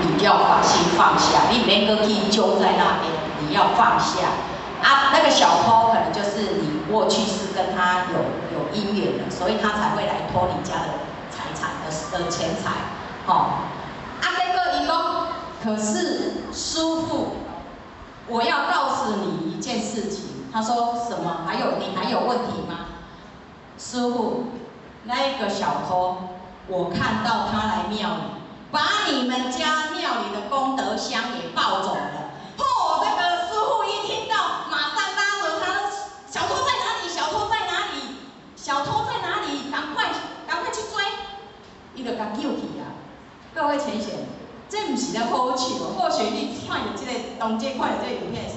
你要把心放下，你免閣去揪在那邊，你要放下。啊，那個小偷可能就是你過去是跟他有姻緣的，所以他才會來偷你家的財產的錢財，吼。啊，結果伊講，可是師父，我要告訴你一件事情。他說什麼？還有你還有問題嗎？師父，那個小偷，我看到他來廟裡，把你們家廟裡的功德箱給抱走了。嚯，這個師父一聽到，馬上拉着他，小偷在哪裡？小偷在哪裡？小偷在哪裡？趕快，趕快去追！伊就共救去啊！各位淺顯，這毋是咧好笑，或許你看著這個當這看著這個影片時，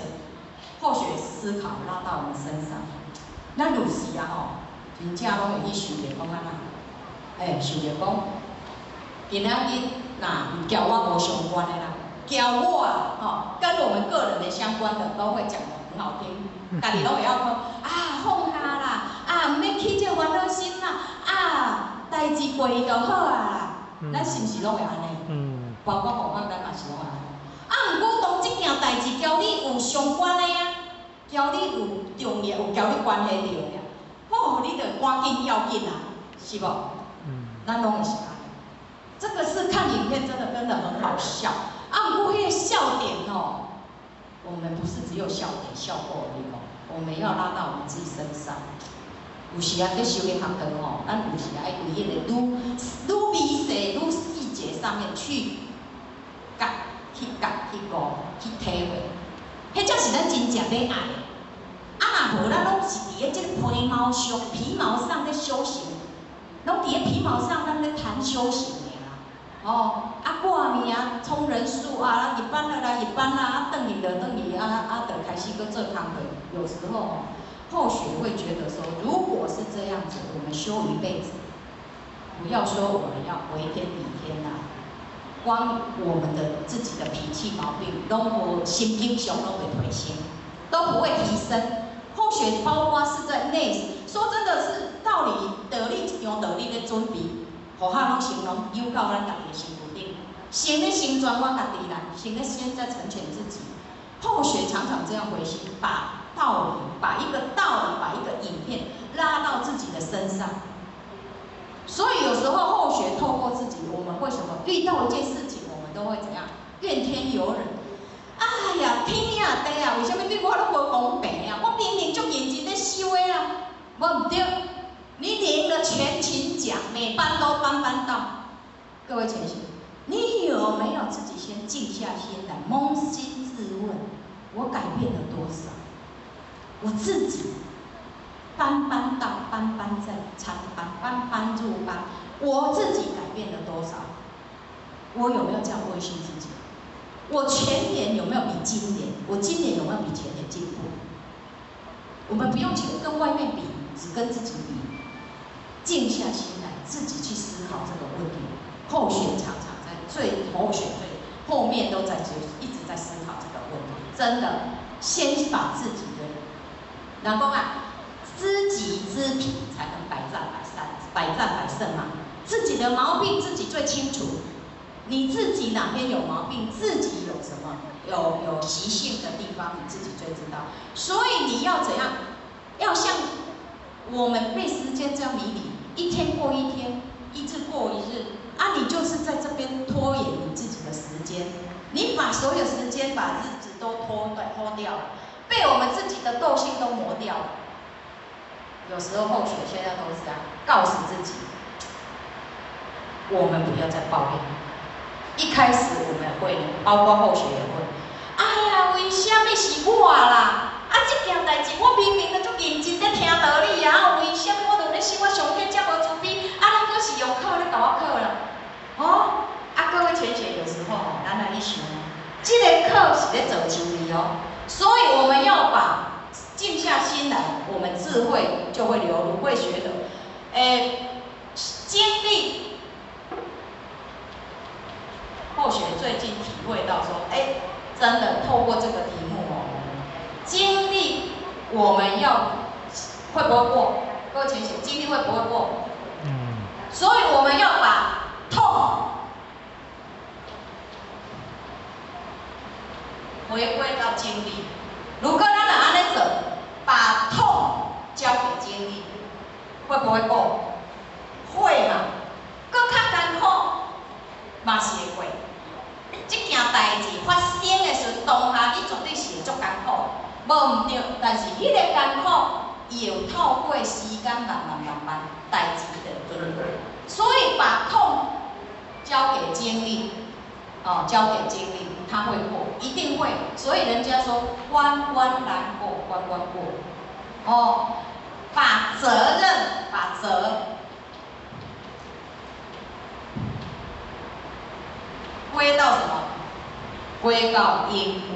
後學思考拉到我們身上，咱有時啊吼，真正攏會去想著講按怎，欸，想著講，今仔日若毋交我無相關的啦，交我啊，吼，跟我們個人的相關的都會講得很好聽，家己攏會曉講啊，放下啦，啊，毋免起這個煩惱心啦，啊，代誌過去就好啊啦，咱是毋是攏會按呢？包括我咱嘛是攏按呢。啊，毋過當這件代誌交你有相關的啊，交你有重要，有交你關係著的，吼，你就趕緊要緊啊，是無？咱攏會是按呢。這個是看影片真的真的很好笑，啊，毋過彼個笑點哦，我們不是只有笑點笑過而已哦，我們要拉到我們自己身上。有時啊，去修個學堂吼，咱有時愛佇彼個愈愈微細、愈細節上面去覺、去覺、去悟、去體會，彼才是咱真正欲愛的。啊，若無咱攏是佇咧這個皮毛上、皮毛上咧修行，攏佇咧皮毛上咱咧談修行爾啦。哦，啊掛名充人數啊，入班了啦，入班啦，啊轉去就轉去，啊啊，就開始閣做工課。有時候吼，後學會覺得說，如果是這樣子，我們修一輩子，不要說我們要為天抵天啦，光我們的自己的脾氣毛病，攏無心境上攏袂提升，都不會提升。後學包括是在內，說真的是道理，道理一張道理咧準備，予下攏先攏扭到咱家己的身軀頂，先咧成全我家己啦，先咧先在成全自己。後學常常這樣回心，把道理，把一個道理，把一個影片拉到自己的身上。所以有時候後學透過自己，我們為什麼遇到一件事情，我們都會怎樣怨天尤人？哎呀，天啊地啊，為什麼對我攏無公平啊？我明明足認真咧修的啊，無毋對，你領了全勤獎，每班都班班到。各位前賢，你有沒有自己先靜下心來，捫心自問，我改變了多少？我自己班班到，班班在參班，班班入班，我自己改變了多少？我有沒有這樣問心自己？我前年有沒有比今年？我今年有沒有比前年進步？我們不用去跟外面比，只跟自己比。靜下心來，自己去思考這個問題。後學常常在最後學最後面都在就一直在思考這個問題。真的，先把自己的，人講啊，知己知彼，才能百戰百勝，百戰百勝嘛。自己的毛病自己最清楚。你自己哪邊有毛病，自己有什麼有習性的地方，你自己最知道。所以你要怎樣？要像我們被時間這樣迷離，一天過一天，一日過一日，啊，你就是在這邊拖延你自己的時間，你把所有時間把日子都拖掉了，被我們自己的惰性都磨掉了。有時候後學現在都是這樣，告訴自己，我們不要再抱怨。一開始我們會，包括後學也會。哎呀，為什麼是我啦？啊，這件代誌我明明就足認真咧聽道理啊，為什麼我就咧想我上課遮無慈悲，啊，恁閣是用考咧共我考啦？哦，啊，各位淺顯有時候吼，咱來去想，這個考是咧造就你哦，所以我們要把靜下心來，我們智慧就會流露，會學的，欸，經歷。後學最近體會到說，欸，真的透過這個題目哦，經歷我們要會不會過？各位淺顯，經歷會不會過？所以我們要把痛回歸到經歷。如果咱若按呢做，把痛交給經歷，會不會過？會嘛？閣較艱苦，嘛是會過。這件代誌發生的時陣，當下你絕對是會足艱苦，無毋對。但是彼個艱苦，伊會透過時間慢慢慢慢代誌就經過。所以把痛交給經歷，哦，交給經歷，它會過，一定會。所以人家說關關難過關關過，哦，把責任，把責歸到什麼？歸到因果。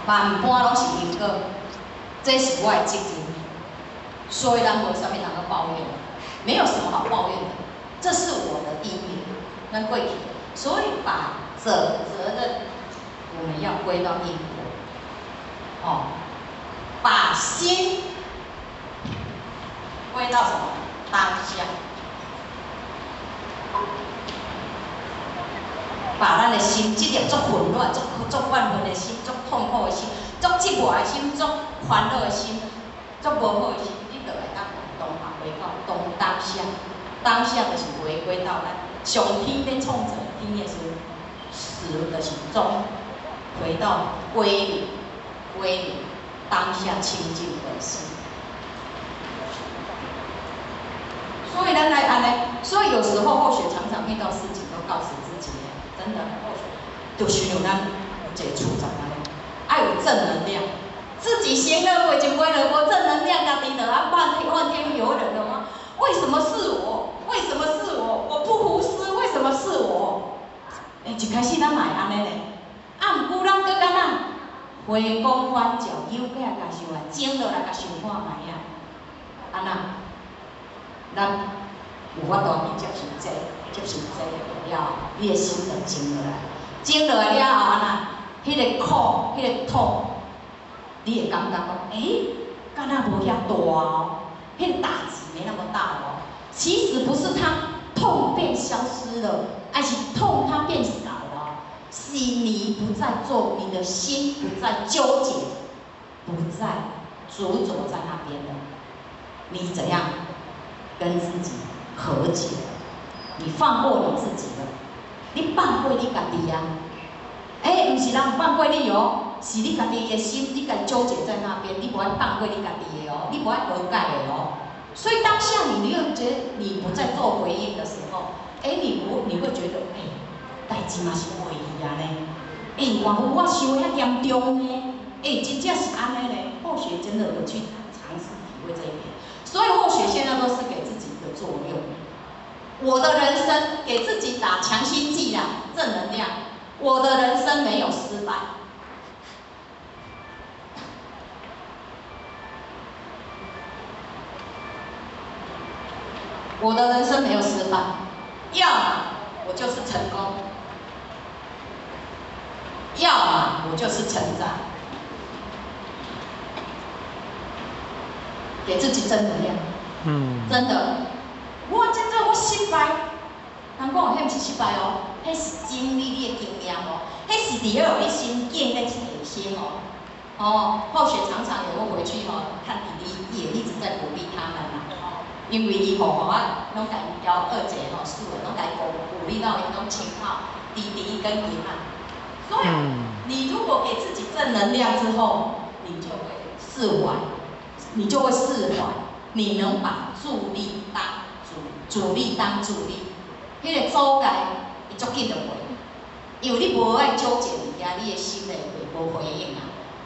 萬般攏是因果，這是我的責任，所以咱無啥物通閣抱怨，沒有什麼好抱怨的，這是我的因緣，咱過去，所以把責任我們要歸到因果，哦，把心歸到什麼？當下。把咱的心，這粒足混亂、足怨恨的心、足痛苦的心、足寂寞的心、足煩惱的心、足無好的心，你就會當當下回到當下，當下就是回歸到咱上天咧創造天的時陣，始就是終，回到歸零，歸零，當下清淨本性。所以咱來按呢，所以有時候後學常常遇到事情，都告訴自己，真的，後學就是像咱有一個處長按呢，愛有正能量，自己閒樂過就歸了，無正能量，家己就啊怨天尤人了嗎？為什麼是我？為什麼是我？我不服輸，為什麼是我？欸，一開始咱嘛會按呢咧，啊，毋過咱閣敢若回光返照，又過來共想啊，靜落來共想看覓啊，按怎？咱有法度去接受這個，接受這個了後，你的心就靜落來，靜落來了後，按怎？彼個苦，彼個痛，你會感覺講，欸，敢若無遐大哦，彼個打擊沒那麼大哦。其實不是它痛變消失了，而是痛它變少了，是你不再做，你的心不再糾結，不再執著在那邊了。你怎樣跟自己和解？你放過你自己了，你放過你家己啊！欸，毋是人放過你哦，是你家己的心，你家糾結在那邊，你無愛放過你家己的哦，你無愛和解的哦。所以當下你又覺得你不再做回應的時候，欸，你會覺得，欸，代誌嘛是過去啊呢，欸，嘛無我想的遐嚴重呢，欸，真正是按呢呢。後學真的有去嘗試體會這一點，所以後學現在都是給自己一個作用。我的人生給自己打強心劑啦，正能量。我的人生沒有失敗。我的人生沒有失敗，要麼我就是成功，要麼我就是成長，給自己正能量。真的，我真正我失敗，人講彼毋是失敗哦，彼是經歷你的經驗哦，彼是佇咧予你心境咧提升哦。哦，後學常常也會回去哦，看弟弟也一直在鼓勵他們啦。因為伊吼吼啊，攏共伊教二姐吼，四個攏共伊鼓勵到伊攏稱號弟弟跟姨媽。所以你如果給自己正能量之後，你就會釋懷，你就會釋懷，你能把助力當主力當助力，彼個阻礙伊足緊就過，因為你無愛糾結佇遐，你的心會無回應啊。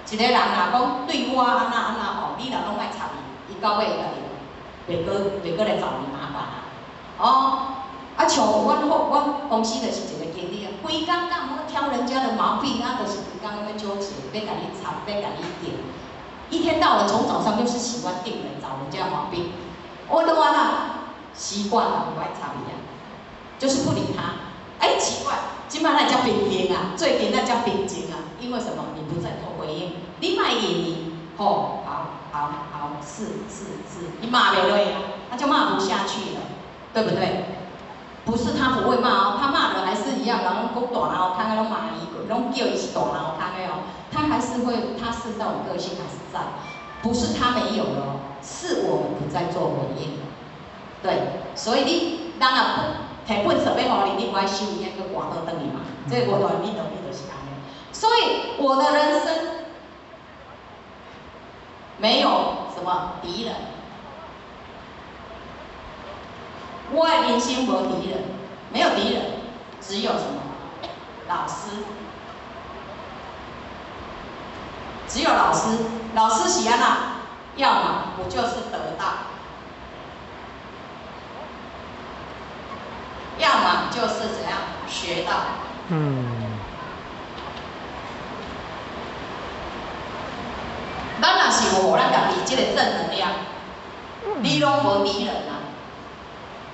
一個人若講對我按怎按怎吼，你若攏愛插伊，伊到尾伊家己袂閣來找你麻煩啊。哦，啊像阮公司就是一個經理啊，規工敢有挑人家的毛病啊，就是規工咧糾結，欲共你插，欲共你定，一天到晚從早上就是喜歡定人找人家毛病，我都按怎習慣了，無愛插伊啊，就是不理他。哎，奇怪，這擺哪會遮平靜啊？最近哪遮平靜啊？因為什麼？你不再做回應，你莫應伊，吼，好，好，好，是是是，你罵袂落啊，他就罵不下去了，對不對？不是他不會罵哦，他罵的還是一樣，人講大腦空的攏罵伊，攏叫伊是大腦空的哦。他還是會，他是那種個性還是在，不是他沒有了，是我們不再做回應。對，所以你人若不提糞掃欲予你，你無愛收伊，閣跋倒轉去嘛？這個無道理，道理就是按呢。所以我的人生沒有什麼敵人，我的人生無敵人，沒有敵人，只有什麼？老師，只有老師。老師是按怎？要麼不就是得到，要麼就是怎樣學到。咱若是有予咱家己這個正能量，你攏無敵人啊，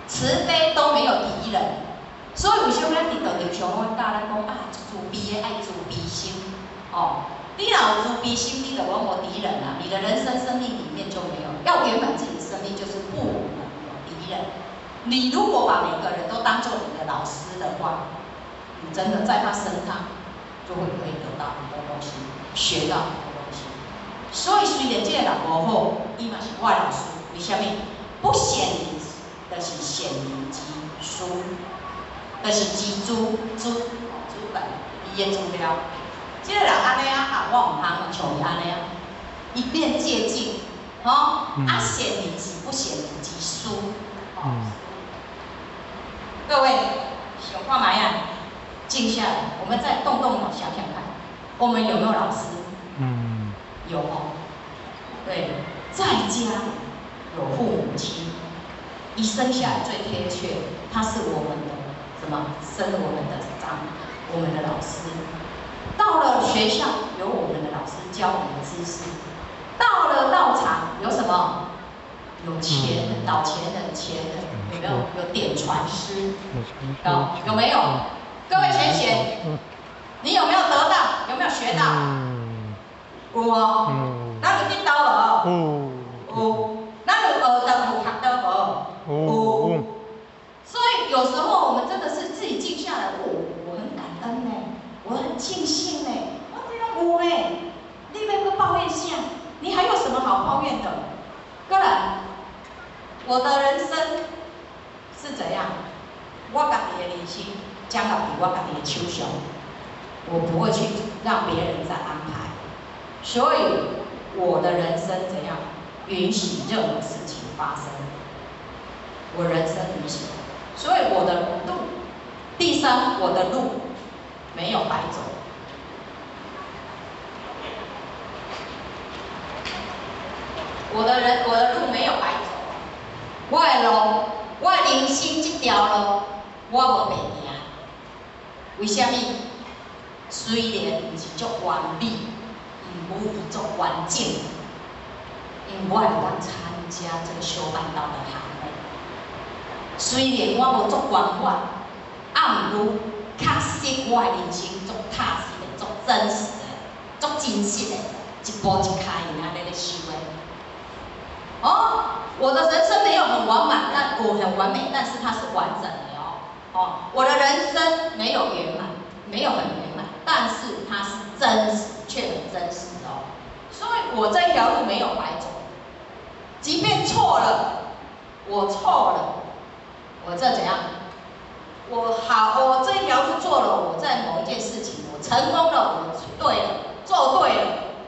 慈悲都沒有敵人。所以為啥物咱佇道場上攏教咱講啊，慈悲的愛慈悲心，哦，你若有慈悲心，你就攏無敵人啊，你的人生生命裡面就沒有。要圓滿自己的生命，就是不能有敵人。你如果把每個人都當做你的老師的話，你真的在他身上就會可以得到很多東西，學到很多東西。所以雖然這個人無好，伊嘛是我的老師。為啥物？不顯靈，就是顯靈之書，就是蜘蛛蛛書本，伊的資料。這個人按呢啊，我毋通像伊按呢啊，一面借鏡，吼，啊顯靈是不顯靈之書。各位想看覓啊？靜下來，我們再動動腦想想看，我們有沒有老師？有哦。對，在家有父母親，一生下來最貼切，他是我們的什麼？生我們的長，我們的老師。到了學校，有我們的老師教我們知識。到了道場，有什麼？有前人、導前人、前人，有沒有？有點傳師，有沒有？各位前賢，你有沒有得到？有沒有學到？有哦。咱有得到無？有。咱有學到有學到無？有。所以有時候我們真的是自己靜下來，我很感恩呢，我很慶幸呢，我這樣有呢，你欲閣抱怨啥？你還有什麼好抱怨的？過來，我的人生是怎樣？我家己的人生掌握佇我家己的手上，我不會去讓別人再安排，所以我的人生怎樣？允許任何事情發生，我人生允許，所以我的路，第三，我的路沒有白走。我的路沒有白走，我的路，我的人生這條路，我無白行。為啥物？雖然毋是足完美，毋過伊足完整，因為我會當參加這個修辦道的行列。雖然我無足圓滿，啊，毋過確實我的人生足踏實的、足真實的、足真實的，一步一跤印按呢咧修的。哦，我的人生沒有很完滿，但我很完美，但是它是完整的哦。哦，我的人生沒有圓滿，沒有很圓滿，但是它是真實，卻很真實的哦。所以我這條路沒有白走，即便錯了，我錯了，我這怎樣？我好，我這條路做了，我在某一件事情我成功了，我對了，做對了，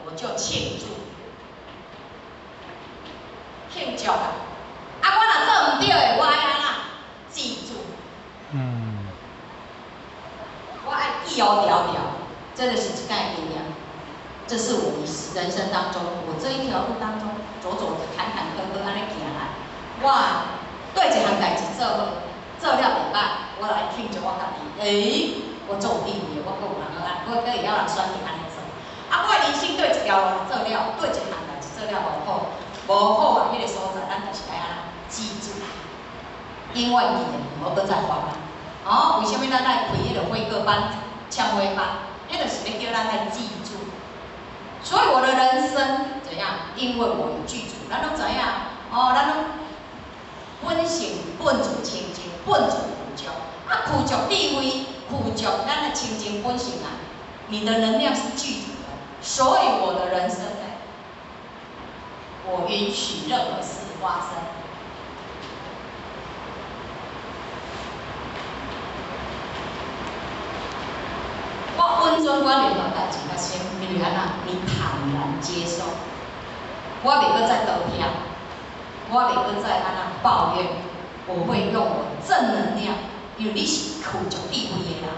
我就慶祝。慶祝啊！啊，我若做毋對的，我愛按怎？記住。我愛記牢牢牢，真的是這個經驗。這是我人生當中，我這一條路當中，走走坎坎坷坷按呢行來，我對一項代誌做好，做了袂歹，我來慶祝我家己。欸，我做有意義的，我閣有人按，我閣會曉人選擇按呢做。啊，我的人生對一條路做了，對一項代誌做了無好。無好啊！彼個所在，咱就是愛按怎記住，因為你毋好閣再犯啊！哦，為啥物咱愛開彼個悔過班、懺悔班？彼個是欲叫咱來記住。所以我的人生怎樣？因為我有具足，咱攏知影哦，咱攏本性本自清淨，本自具足。啊，具足智慧，具足咱的清淨本性啊，你的能量是具足的，所以我的人生呢，我允許任何事發生。我允准我任何代誌發生，因為按怎？你坦然接受，我袂閣再多聽，我袂閣再按怎抱怨，我會用我正能量，因為你是具足智慧的人，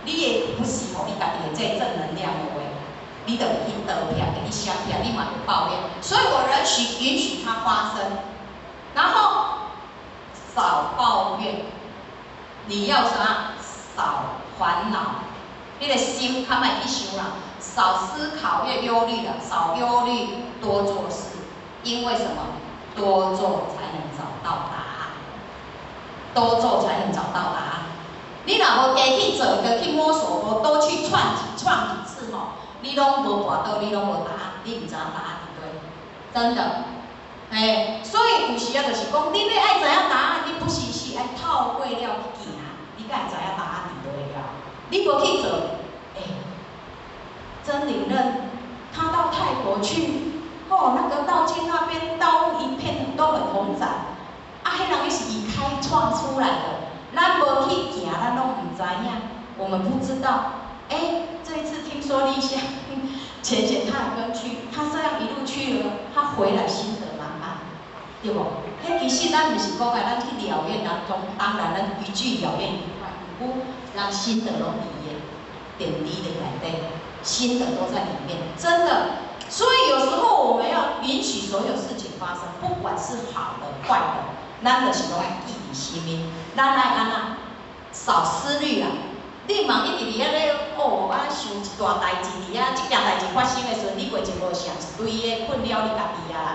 你的不是予你家己的這個正能量的話，你就會去倒撇，會去想撇，你嘛會抱怨。所以我允許允許它發生，然後少抱怨，你要啥？少煩惱。你的心較莫去想啦，少思考越憂慮啦，少憂慮多做事，因為什麼？多做才能找到答案，多做才能找到答案。你若無加去做，加去摸索，無多去創幾創幾次吼，你攏無跋倒，你攏無答案，你毋知影答案佇佗，真的。嘿，所以有時啊，就是講，你欲愛知影答案，你不是是愛透過了去行，你才會知影答案佇佗了。你無去做，欸，曾靈任他到泰國去，哦，那個道經那邊道路一片都很紅展，啊，彼人是伊開創出來的，咱無去行，咱攏毋知影，我們不知道。欸，這一次聽說麗香淺淺他也跟去，他這樣一路去了，他回來心得滿滿，對無？彼其實咱毋是講啊，咱去療院當中，當然咱一句療院愉快，毋過人心得攏佇的點滴的內底，心得都在裡面，真的。所以有時候我們要允許所有事情發生，不管是好的壞的，咱就是攏愛記佇心面，咱愛按怎少思慮啦。你毋通一直佇遐咧哦，啊想一大代誌佇遐，這件代誌發生的時陣，你過一無想一堆的困擾你家己啊啦，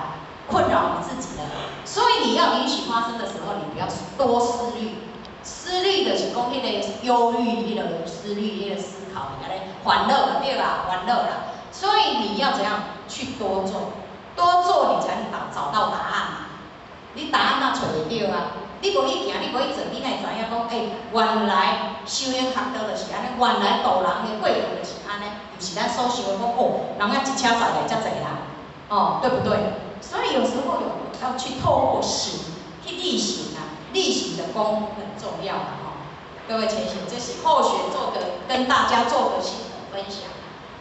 困擾你自己的。所以你要允許發生的時候，你不要多思慮，思慮就是講彼個憂慮，彼個思慮，彼個思考，佇遐咧煩惱對啦，煩惱啦。所以你要怎樣去多做，多做你才能找到答案嘛。你答案哪揣會著啊？你無去行，你無去做，你哪會知影講？欸，原來修行學道就是按呢，原來度人的過程就是按呢，毋是咱所想的講哦，人家一車載來遮濟人，哦，對不對？所以有時候有要去透過行去力行啊，力行的功夫很重要啦，吼。各位淺顯，這是後學做的，跟大家做的心得分享，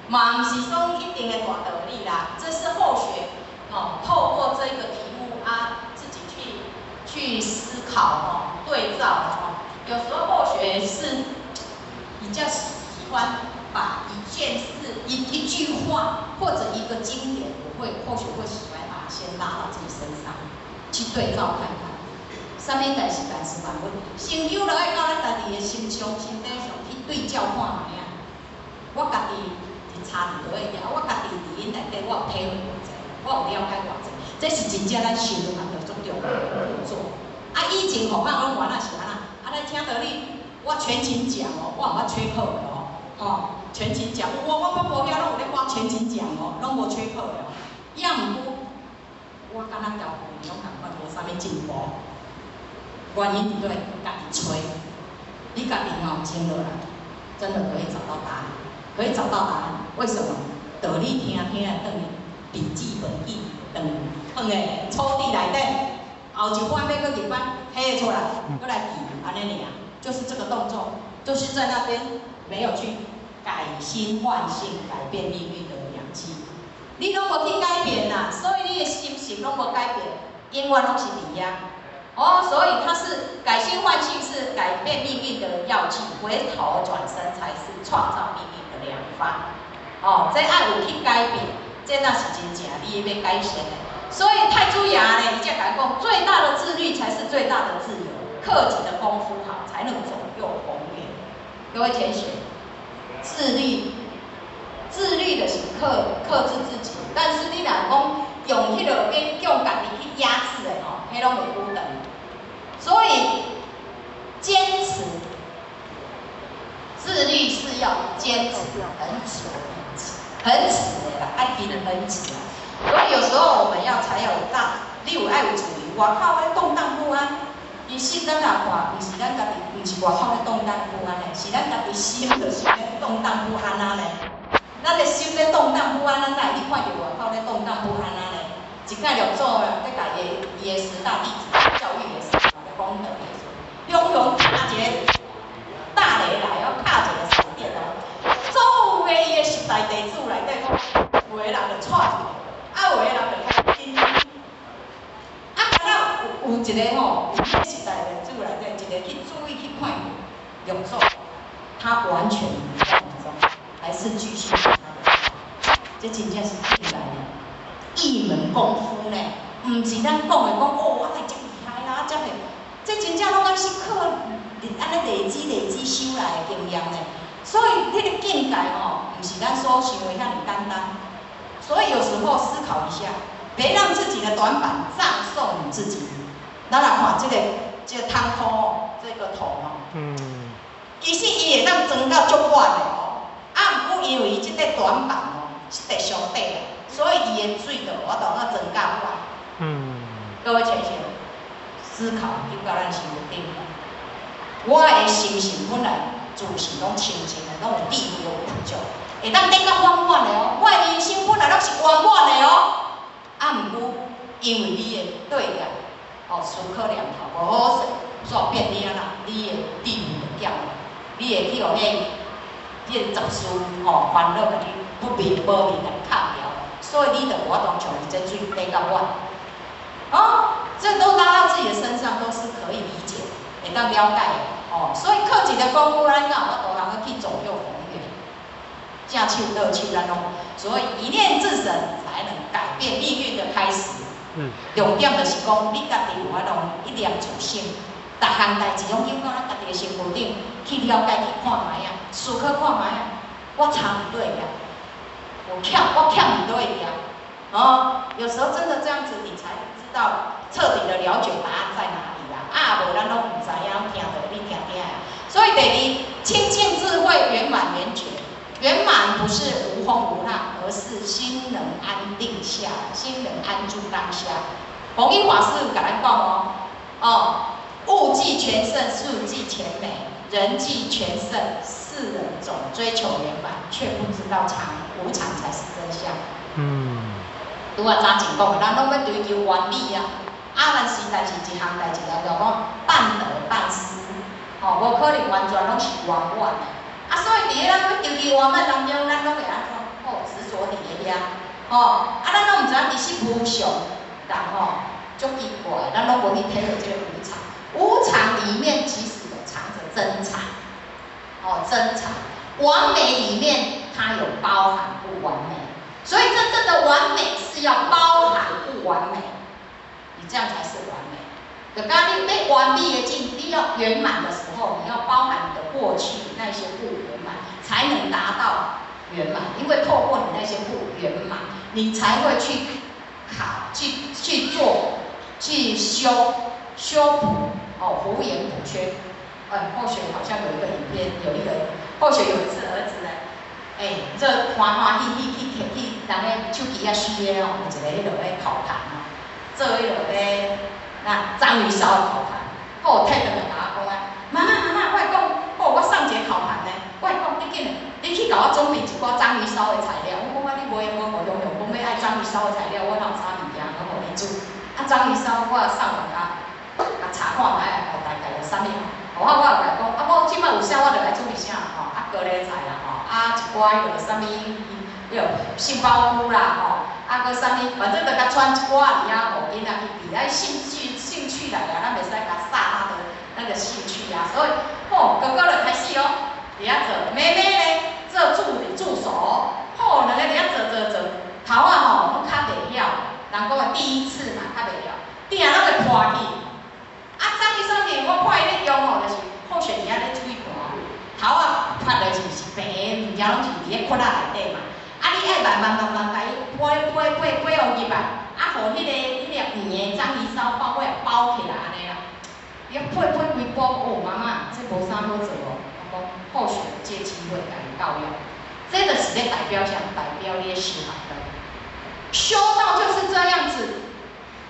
嘛毋是說一定的大道理啦，這是後學哦，透過這個題目啊，自己去思考哦，對照哦。有時候後學是比較喜歡把一件事、一句話或者一個經典，我會後學會喜歡把它先拉到自己身上去對照看看。啥物代志萬事萬物，成就就愛到咱家己的心上、心底上去對照看覓啊。我家己是差佇佗位，我家己佇𪜶內底，我有體會偌濟，我有了解偌濟，這是真正咱修行學足重要的步驟。啊，以前吼，我攏原來是按怎？啊，來聽著你，我全勤獎哦，我毋捌缺課的哦，吼，全勤獎，我無遐攏有咧掛全勤獎哦，攏無缺課的哦。也毋過，我敢若交舊年攏仝款，無啥物進步。原因佇佗？家己揣，你家己吼靜落來，真的可以找到答案，可以找到答案。為什麼？道理聽聽會轉去筆記本記，轉囥咧抽屜內底，後一番欲閣入班，提出來，閣來記，按呢爾，就是這個動作，就是在那邊沒有去改心換性、改變命運的良機，你攏無去改變啦，所以你的心性攏無改變，永遠攏是佇遐。哦，所以它是改心換性，是改變命運的藥劑，回頭轉身才是創造命運的良方。哦，這愛有去改變，這若是真正你欲改善的。所以太子爺呢，伊才共講，最大的自律才是最大的自由，克己的功夫好，才能左右逢源。各位淺顯，自律，自律就是克制自己，但是你若講用彼個勉強家己去壓制的吼，彼攏袂久長。所以堅持，自律是要堅持很久很久的啦，愛堅很久。所以有時候我們要才有大，你有愛有自由，外口咧動盪不安，其實咱若看，毋是咱家己，毋是外口咧動盪不安的，是咱家己心就是咧動盪不安啊咧。咱的心咧動盪不安，咱哪會去看著外口咧動盪不安啊咧？一擺六祖咧共伊的十大弟子教育的時候，咧講道的時陣，雄雄打一个大雷來哦，敲一个閃電哦，所有的伊的十大弟子內底講，有的人就掣一个，啊有的人就開始緊。啊，敢若有一个吼，有彼十大弟子內底一个去注意去看六祖，他完全無動於衷，還是繼續講他的話。這真正是境界呢，一門功夫呢，毋是咱講的講哦，我來遮厲害啦，遮個，這真正攏愛是靠按呢累積累積修來的經驗呢。所以彼個境界吼，毋是咱所想的遐爾簡單。所以有時候思考一下，別讓自己的短板葬送你自己。咱來看這個湯箍哦，這個桶哦，其實伊會當裝到足滿的哦，啊，毋過因為伊這塊短板哦是特上短的，所以伊的水就無法度啊裝甲滿。各位淺顯思考入到咱心頂。我的心性本來自性攏清淨的，攏有智慧有具足，會當頂到滿滿的哦。我的人生本來攏是圓滿的哦。啊，毋過因為你的對念，哦，思考念頭無好勢，所以變你按怎，你的智慧就減了，你會去予彼個雜事吼煩惱共你不明無明共你卡牢，所以你就無法度將伊這水頂到滿。哦，這都拉到自己的身上，都是可以理解，會當了解的哦。所以靠一個功夫，咱敢有法度通去左右逢源，正手倒手咱攏。所以一念自省，才能改變命運的開始。重點就是講，你家己有法度一念自省，逐項代誌攏經過咱家己的身軀頂去了解去看覓仔，思考看覓仔，我差佇佗位啊，我欠佇佗位啊。哦，有時候真的這樣子，你才知道徹底的了解答案在哪裡啦。啊，無咱攏毋知影，聽著你聽聽的。所以第二，清淨智慧圓滿圓覺，圓滿不是無風無浪，而是心能安定下來，心能安住當下。弘一法師有共咱講哦，哦，物既全勝，事既全美，人既全勝，世人總追求圓滿，卻不知道常無常才是真相。拄仔早前講的，咱攏欲追求完美啊，啊，但是一項代誌來講，半得半失，吼，無可能完全攏是圓滿的。啊，所以佇咧咱欲追求圓滿當中，咱攏會按怎？哦，執著佇咧遐，吼，啊，咱攏毋知影其實無常，人吼足奇怪，咱攏無去體會這個無常。無常裡面其實有藏着真常，哦，真常。完美裡面它有包含不完美，所以真正的完美是要包含不完美，你這樣才是完美。就剛你欲完美的境，你要圓滿的時候，你要包含你的過去那些不圓滿，才能達到圓滿。因為透過你那些不圓滿，你才會去考、去做、去修修補哦，補圓補缺。哎，後學好像有一個影片，有一個後學有一次兒子呢，哎，這歡歡喜喜去提去人咧手機遐虛的哦，有一個彼落咧烤盤哦，做彼落咧那章魚燒的烤盤，好，提轉來共我講啊，媽媽媽媽，我會講，哦，我送一个烤盤呢，我會講，你緊來，你去共我準備一寡章魚燒的材料。我講啊，你無閒無無用用，講欲愛章魚燒的材料，我哪有啥物件，我予你煮。啊，章魚燒我上網啊，共查看覓哦，大概有啥物。我有共伊講，啊，我這擺有啥，我就來準備啥吼，啊，高麗菜啦吼，啊，一寡彼落啥物，彼落杏鮑菇啦吼，啊，閣啥物，反正就共傳一寡佇遐，予囡仔去比，啊，興趣來啊，咱袂使共殺他的那個興趣啊，所以，吼，哥哥就開始哦，佇遐做，妹妹咧做助理助手，吼，兩个佇遐做做做，頭仔吼攏較袂曉，人講的第一次嘛，較袂曉，定攏會破去。啊，章魚燒麵，我看伊咧用吼，就是好雪佇遐咧水盤，頭仔拍落去是白的物件，攏是佇咧窟仔內底嘛。啊，你愛慢慢慢慢共伊撥撥撥撥予入來，啊，予彼粒甜的章魚燒包尾包起來按呢啦。伊撥撥規包，哦，媽媽，這無啥好做哦。我講後續借機會共伊教育，這個是咧代表啥？代表你咧修行道。修道就是這樣子。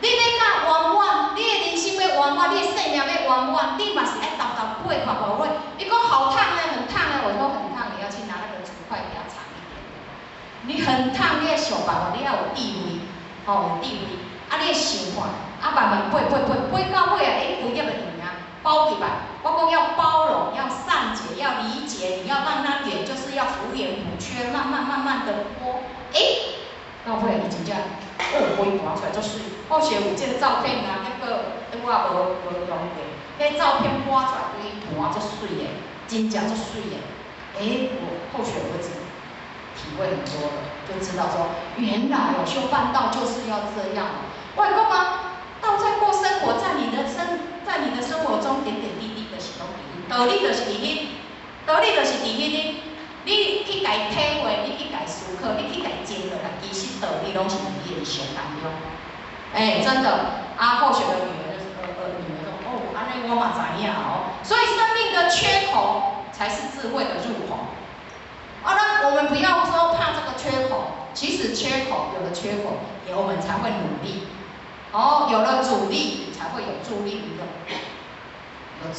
你欲較圓滿，你的人生欲圓滿，你的生命欲圓滿，你嘛是愛沓沓掰看看我。伊講好燙呢，很燙呢，我說很燙，你要去拿那個竹塊比較長一點。你很燙，你愛想辦法，你愛有智慧，吼，有智慧。啊，你愛想看，啊，慢慢掰掰掰，掰到尾啊，欸，規粒就圓啊，包起來。我講要包容，要善解，要理解，你要讓它圓，就是要福圓補缺，慢慢慢慢的剝。欸，到尾伊真正，哦，規盤出來足媠。後學有這個照片啊，那個我無用過，彼照片搬出來規盤足媠的，真正足媠的。欸，我後學兒子體會很多了，就知道說，原來哦，修辦道就是要這樣。我講啊，道在過生活，在你的生活中點點滴滴的是攏佇彼，道理就是佇彼，道理就是佇彼呢。你去共體會，你去共思考，你去共靜落來，其實道理攏是佇你的日常當中。欸，真的，啊，後學的女兒就是女兒說，哦，按呢我嘛知影哦。所以生命的缺口才是智慧的入口。啊，那我們不要說怕這個缺口，其實缺口有了缺口，也我們才會努力。哦，有了阻力，才會有助力，一個有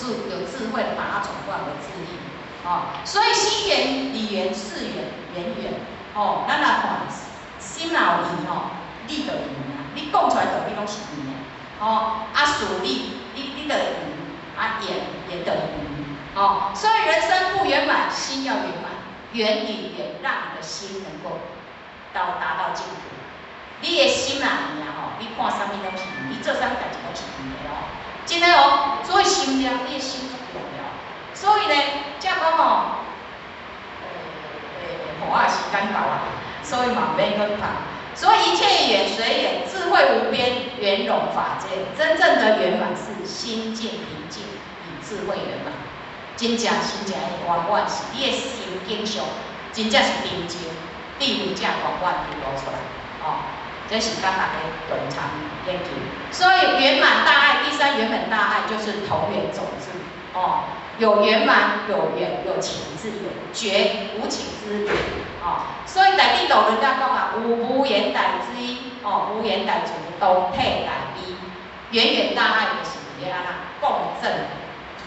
智慧的把它轉化為智力。哦，所以心圓、理圓、事圓、緣圓。哦，咱來看，心若有圓吼，理就圓啊。你講出來道理攏是圓的。哦，啊，事理，你就圓，啊，緣緣就圓。哦，所以人生不圓滿，心要圓滿，圓與圓，讓你的心能夠達到淨土。你的心若圓啊吼，你看啥物攏是圓，你做啥物代誌攏是圓的哦。真的哦，所以心念，你的心足重要。所以呢，才講吼，予我時間到啊，所以嘛毋免閣講。所以一切緣隨緣，智慧無邊，圓融法界。真正的圓滿是心境平靜與智慧圓滿。真正真正的圓滿是你的心境上，真正是平靜，智慧才圓滿流露出來。哦，這是佮大家同參研究。所以圓滿大愛，第三圓滿大愛就是同源種智。哦，有圓滿，有緣，有情之緣，絕無情之緣。哦，所以大智度論才講啊，有無緣大智，哦，無緣大慈，同體大悲，圓圓大愛就是佇咧按怎共振。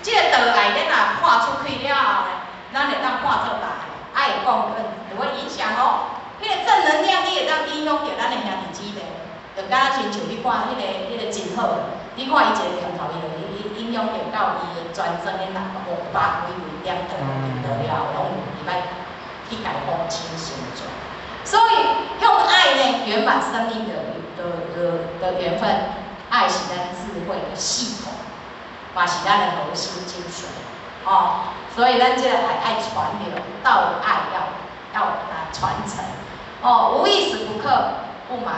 這個道愛，咱若化出去了後呢，咱會當化做大愛，愛會共振，就會影響哦。彼個正能量，你會當影響著咱的兄弟姊妹，就敢若親像你看彼個真好，你看伊一個念頭，伊就影響著到伊的全莊的人500幾位點燈得了，攏有伊捌去共講親相傳。所以用愛呢圓滿生命的緣分，愛是咱智慧的系統，嘛是咱的核心精髓。哦，所以咱這個愛愛傳流，道愛要來傳承。哦，無一時不刻不滿，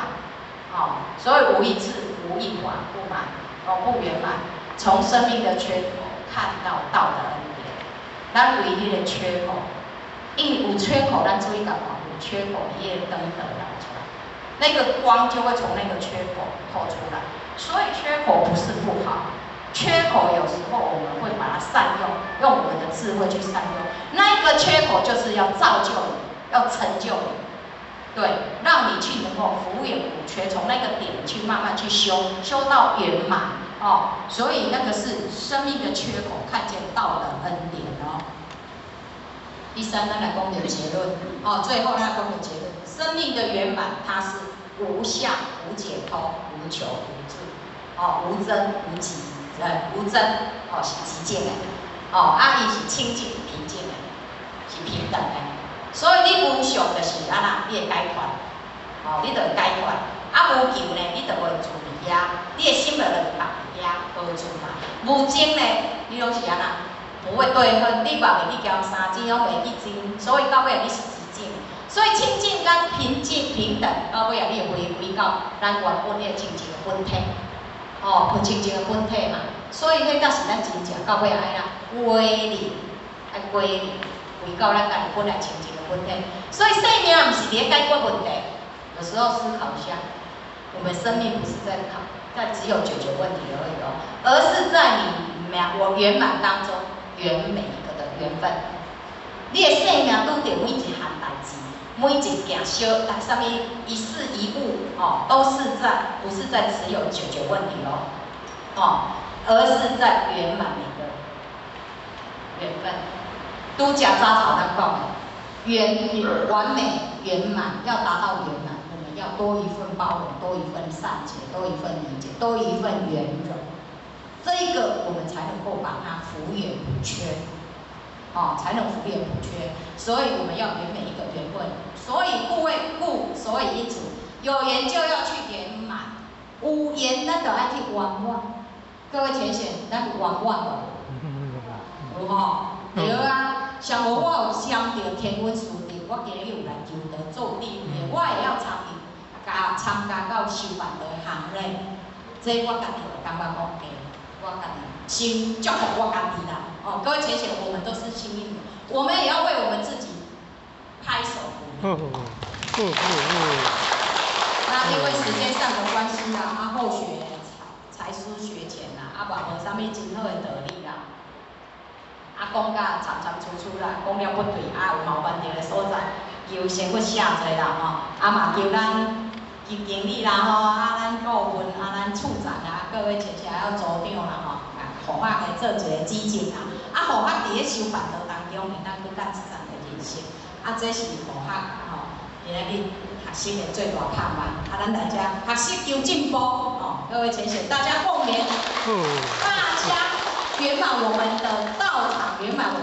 哦，所以無一字無一法不滿，哦，不圓滿。從生命的缺口看到道的恩典，咱為彼個缺口，因為有缺口，咱注意共看，有缺口，伊個燈就流出來，那個光就會從那個缺口透出來。所以缺口不是不好，缺口有時候我們會把它善用，用我們的智慧去善用。那個缺口就是要造就你，要成就你，對，讓你去能夠福圓補缺，從那個點去慢慢去修，修到圓滿哦。所以那個是生命的缺口，看見道的恩典哦。第三，咱來講個結論哦。最後咱來講個結論，生命的圓滿，它是無相、無解脫、無求、無住，哦，無增無減，無增哦是極靜的，哦，啊，伊是清淨平靜的，是平等的。所以你無相就是按怎，你會解脫，哦，你就會解脫。啊，無求呢，你就無會住佇遐，你的心就會放佇遐，無住嘛。無爭呢，你攏是按怎，不會對恨，你嘛袂去交三錢，攏袂去爭，所以到尾你是寂靜。所以清淨佮平靜平等，到尾啊，你會回歸到咱原本彼個清淨的本體，哦，不清淨的本體嘛。所以彼才是咱真正到尾愛啦，歸零，愛歸零，回到咱家己本來清淨的本體。所以生命毋是佇咧解決問題，有時候思考一下，我們生命不是在考，在只有解決問題而已哦，而是在你滿我圓滿當中圓每一個的緣分。你的生命拄著每一項代誌，每一件小，啥物一事一物，哦，都是在不是在持有解決問題哦，哦，而是在圓滿每個緣分。拄才早頭咱講的，圓完美圓滿，要達到圓滿，我們要多一份包容，多一份善解，多一份理解，多一份圓融，這一個我們才能夠把它福圓不缺。哦，才能福圓不缺，所以我們要圓每一個緣分。所以故為故，所以因此有緣就要去圓滿，有緣咱就愛去圓滿。各位淺顯，咱有圓滿無？有吼，對啊。像我，我有簽著天文數字，我今日有來求道做地位，我會曉參與，加參加到修辦的行列，這我家己會感覺講，欸，我家己先祝福我家己啦。哦，各位淺顯，我們都是幸運的，我們也要為我們自己拍手鼓勵。那因為時間上的關係啦，啊，後學才疏學淺啦，啊，嘛無啥物真好的道理啦，啊，講甲參參粗粗啦，講了不對，啊，有冒犯著的所在，求仙佛赦罪啦吼，啊嘛求咱求經理啦吼，啊，咱顧問啊，咱處長啊，各位淺顯還有組長啦吼，啊，護法來做一個指正啦，啊，護法佇咧修辦道當中，會當閣較一層的認識，啊，這是護法吼，今仔日學習的最大盼望，啊，咱來遮學習求進步，哦，各位淺顯，大家共勉，大家圓滿我們的道場，圓滿我們。